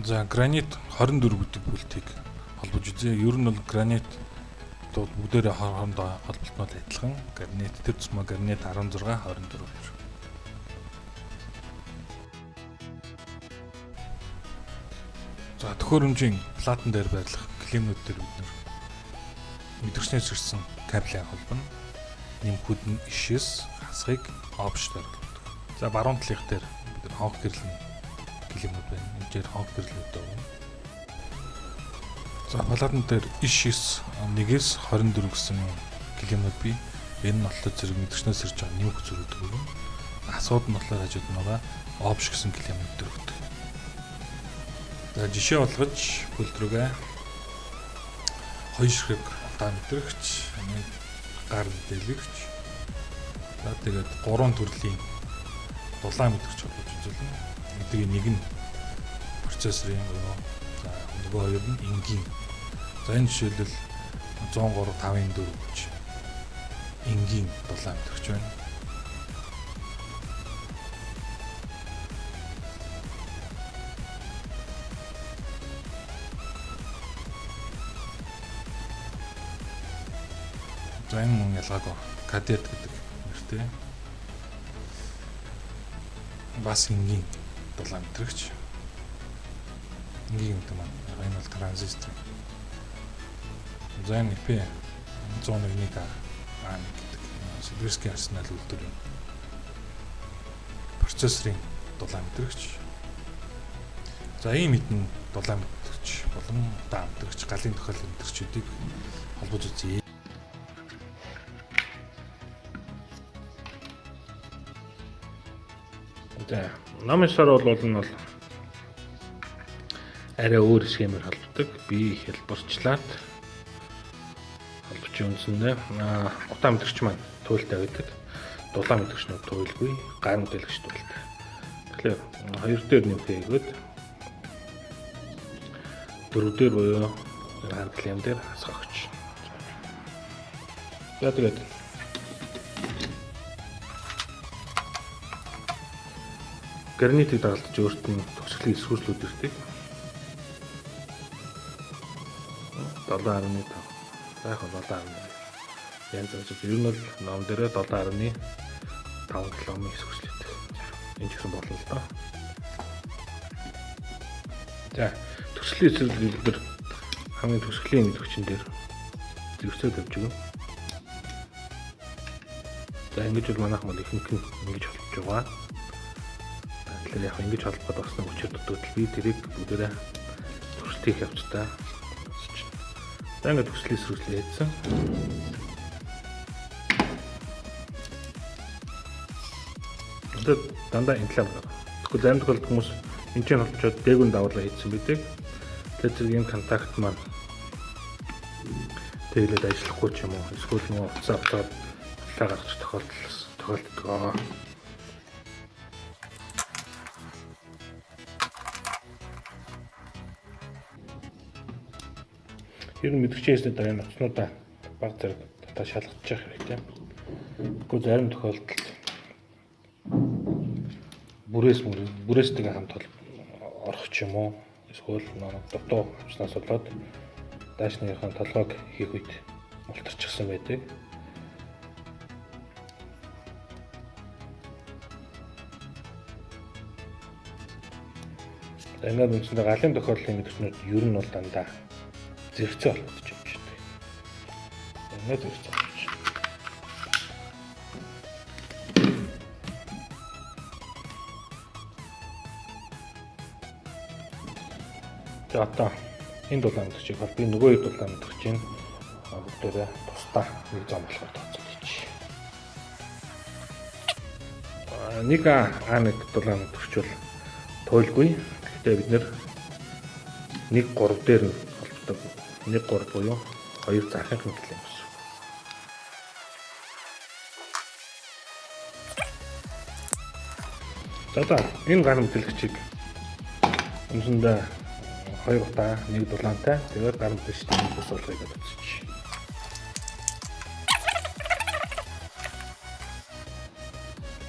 За, Granite 24 гэдэг пультийг холбож үзье. Ер нь бол Granite бол бүгдээрээ хоорондоо холболт нь бол адилхан. Granite тэр тусмаа Granite 16 24 хоёр. За, төхөөрөмжийн платан дээр байрлах клемнүүд дээр бид нэр мэдрэгчнээс ирсэн кабелийг холбоно. Нэмэхүүд нь ишээс хасхыг опш дээр холбодог. За, баруун талынх дээр бид нар хонх гэрлийн клемнүүд байна. Энд хонх гэрлүүд байна. За, платан дээр иш 9 1-ээс 24 гэсэн клемнүүд бий. Энэ нь болохоор зэрэг мэдрэгчнээс ирж байгаа нэмэх зөрүүдэг өгнө. Асууд нь болохоор хажууд нь байгаа опш гэсэн клемнүүд дээр өгдөг. За, жишээ болгож пульт рүүгээ хоёр ширхэг утаа мэдрэгч, нэг гар мэдээлэгч. За, тэгээд гурван төрлийн дулаан мэдрэгч холбож үзүүлнэ. Эдгээр нэг нь процессорын буюу, за, нөгөө хоёр нь энгийн. За, энэ жишээлбэл 103 5-ын 4 гэж энгийн дулаан мэдрэгч байна. За, энэ мөн ялгаагүй кадет гэдэг нэртэй. Бас энгийн дулаан мэдрэгч. Энгийн гэдэг маань энэ бол транзистор. За, энэ IP 101 А1 гэдэг Сибирский арсенал үйлдвэрийн процессорын дулаан мэдрэгч. За, ийм хэдэн дулаан мэдрэгч болон удаан мэдрэгч, галын тохиолдол мэдрэгчүүдийг холбож үзье. За, номын сар бол нь бол арай өөр схемээр холбодог. Би хялбарчлаад холбож үндсэндээ утаа мэдрэгч маань туйлтай байдаг. Дулаан мэдрэгчнүүд туйлгүй, гар мэдээлэгч туйлтай. Тэгэхээр хоёр дээр нэмэх хийгээд дөрөв дээр буюу хар клем дээр хасах өгч. За, тэгээд гранитыг дагалдаж өөрт нь төгсгөлийн эсвүүрлүүд ирдэг. 7.5. За, яг 7.1. Янз бүр. Ер нь бол ном дээрээ 7.5 км эсвүүрлээд. Энэ ч гэсэн болно л доо. За, төгсгөлийн эсвүүрлийг бид нар хамгийн төгсгөлийн мэдвчэн дээр зэрэгцээ тавьж өгнө. За, ингэж бол манайх бол ихэнх нь ингэж холбож байгаа. Тэгэхээр яг ингэж холбоход бас нэг учир дутагдал би тэрийг бүгдээрээ туршилт хийх явцдаа. За, ингээд төслийн эсрүүслээ хийсэн. Одоо дандаа энэ талаар байна. Тэгэхгүй зарим тохиолдолд хүмүүс энэ чинь холбочоод дээгүүр даваалаа хийсэн байдаг. Тэгэхээр зэрэг энэ контакт маань тэглээд ажиллахгүй ч юм уу. Эсвэл нөгөө утсаа авчаад талаа гаргах тохиолдол тохиолддог. Ер нь мэдрэгчийн хийсний дараа энэ утаснуудаа баг зэрэг татаа шалгачих хэрэгтэй. Тэгэхгүй зарим тохиолдолд бүрээстэйгээ хамт орох ч юм уу. Эсвэл дутуу авчнаас болоод даашныхаа толгойг хийх үед мултарчихсан байдаг. Ингээд үндсэндээ галын тохиолдлын мэдрэгчнүүд ер нь бол дандаа зэрэгцээ холбогдож юм шиг. Ингээд зэрэгцээ холбогдож. За, одоо энэ дулаан мэдрэгчийг холбоё. Нөгөө хоёр дулаан мэдрэгчийг бүгдээрээ тусдаа нэг зам болохоор тооцоолж. Нэг А1 дулаан мэдрэгч бол туйлгүй. Гэхдээ бид нэр 1 3 дээр нь холбодог. 1 3 буюу хоёр зархын клем гэсэн. За, одоо энэ гар мэдээлэгчийг үндсэндээ хоёр удаа нэг дулаантай тэгээд гар мэдээлэгчний нэг бус болгоё гэж үзчих.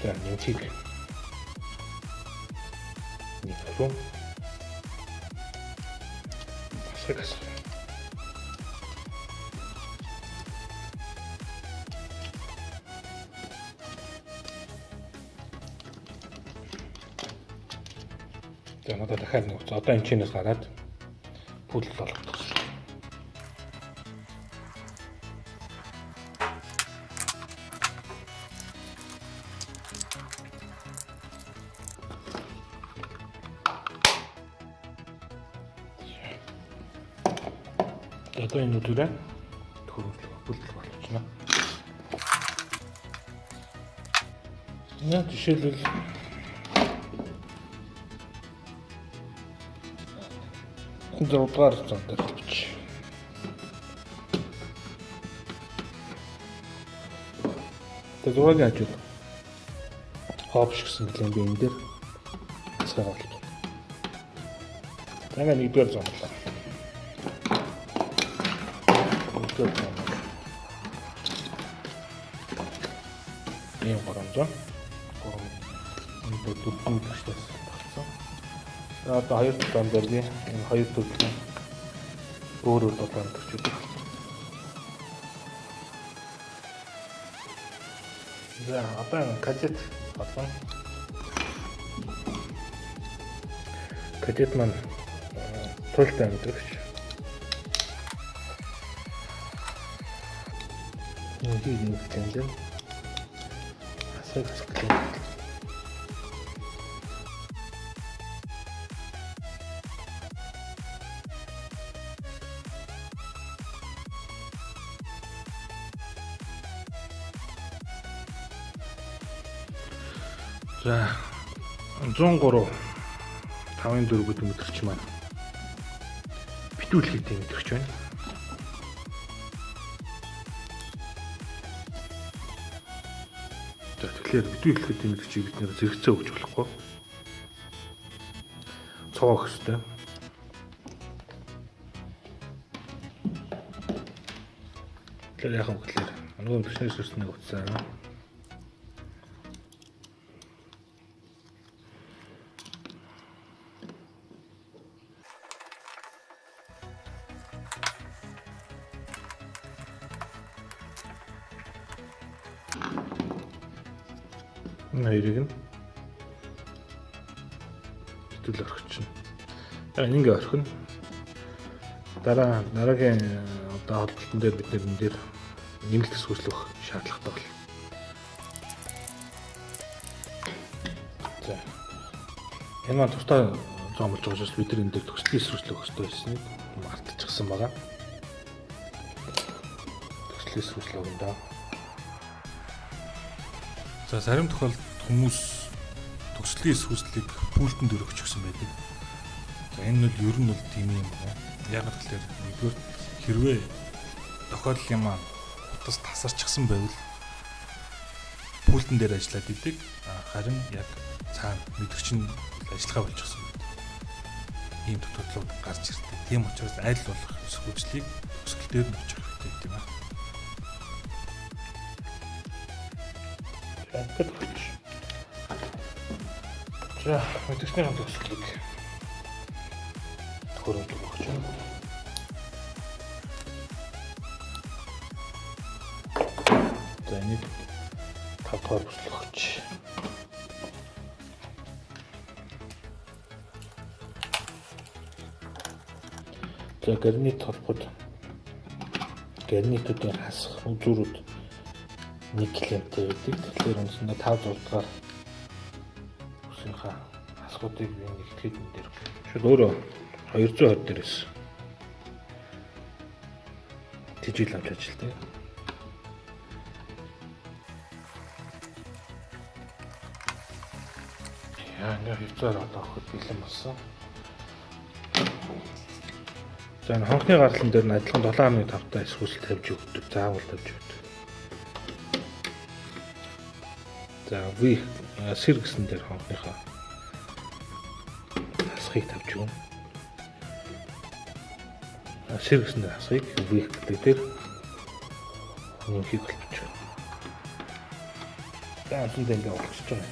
За, нэмхийг нэг рүү. Хасхыг хасах. За надад дахиад нэг утас. Одоо энэ чинээс гараад пүдэл болгох гэсэн. Одоо энэ өдрөө төхөөрөмжлөх бүлдэл болчихно. Нэ жишээлбэл энэ 6 дугаар зон дээр холбоч. Тэгээ 6-гийн хажууд хопш гэсэн гэлэн би энэ дээр асгаа болдог. Тэгээ нэгдүгээр зон болоо. Нэгдүгээр зон. Ийм 300. 3 энэ дөрвөн төгсдөөс багцсан. За одоо хоёр дахь зон дээр би энэ хоёр төрлийн өөр өөр долоон төрчүүд болсон. За одоо энэ кадет болон кадет маань туйлтай мэдрэгч. Нэг нэг тэмдэг. Асаг асаг. За 103 5-ын 4 гэдэг мэдрэгч маань битүүлэхэд мэдрэгч байна. За тэгэхээр битүүлэхэд мэдрэгчийг бид нэр зэрэгцээ өгч болохгүй. Цогоо өгөх ёстой. Тэгэхээр яах вэ гэхээр нөгөө мэдрэгчнээс ирсэн нэг утсаа. Энэ хоёрыг нь битүүл орхичихно. Яг ингэ орхино. Дараагийн одоо холболтон дээр бид нэр энэ дээр нэмэлт эсвэрлэх шаардлагатай болно. За. Энэ маань тусдаа зоомолж байгаа учраас бид нар энэ дээр төслийн эсвэрлэх хэрэгтэй байсныг мартчихсан байгаа. Төслийн эсвэрлэх өгнө даа. За зарим тохиолдолд хүмүүс төслийн эсвэрлийг пультэн дээр өгч гисэн байдаг. За энэ нь ер нь бол тийм юм байна. Яг тэгэхээр нэгдүгээр хэрвээ тохиолдлын маань утас тасарчихсан байвал пультэн дээр ажиллаад идэг. Харин яг цаана мэдрэгч нь ажиллагаа болчихсон байдаг. Ийм дутагдлууд гарч ирдэг. Тийм учраас аль болох эсвэрлийг төгсгөл дээр нь очих хэрэгтэй гэдэг юм аа. За, мэдрэгчний төгсгөлийг төхөөрөмжлөг өгч байна. За энийг 5 дугаар бүслэх өгч. За гарнит холбоход гарнитуудын хасах үзүүрүүд 1 километр байдаг. Тэгэхээр үндсэндээ 5 6 дугаар бүсийнхаа хасгуудыг би нэгтгэхэд энэ дээр. Шууд өөрөө 220 дээрээс тижил авч ажилтдаг. Яа, ингээ хязгаар одоо өгөхөд бэлэн болсон. За энэ хонхны гарлан дээр нь адилхан 7.5 та эсвүүсэл тавьж өгдөг. Заавал тавьж өгдөг. За V сэр гэсэн дээр хонхныхоо хасхыг тавьж өгнө. Сэр гэсэн дээр хасхыг V гэдэг дээр нэмхийг холбож өгнө. За ансан дээр ингээ олгосч байгаа.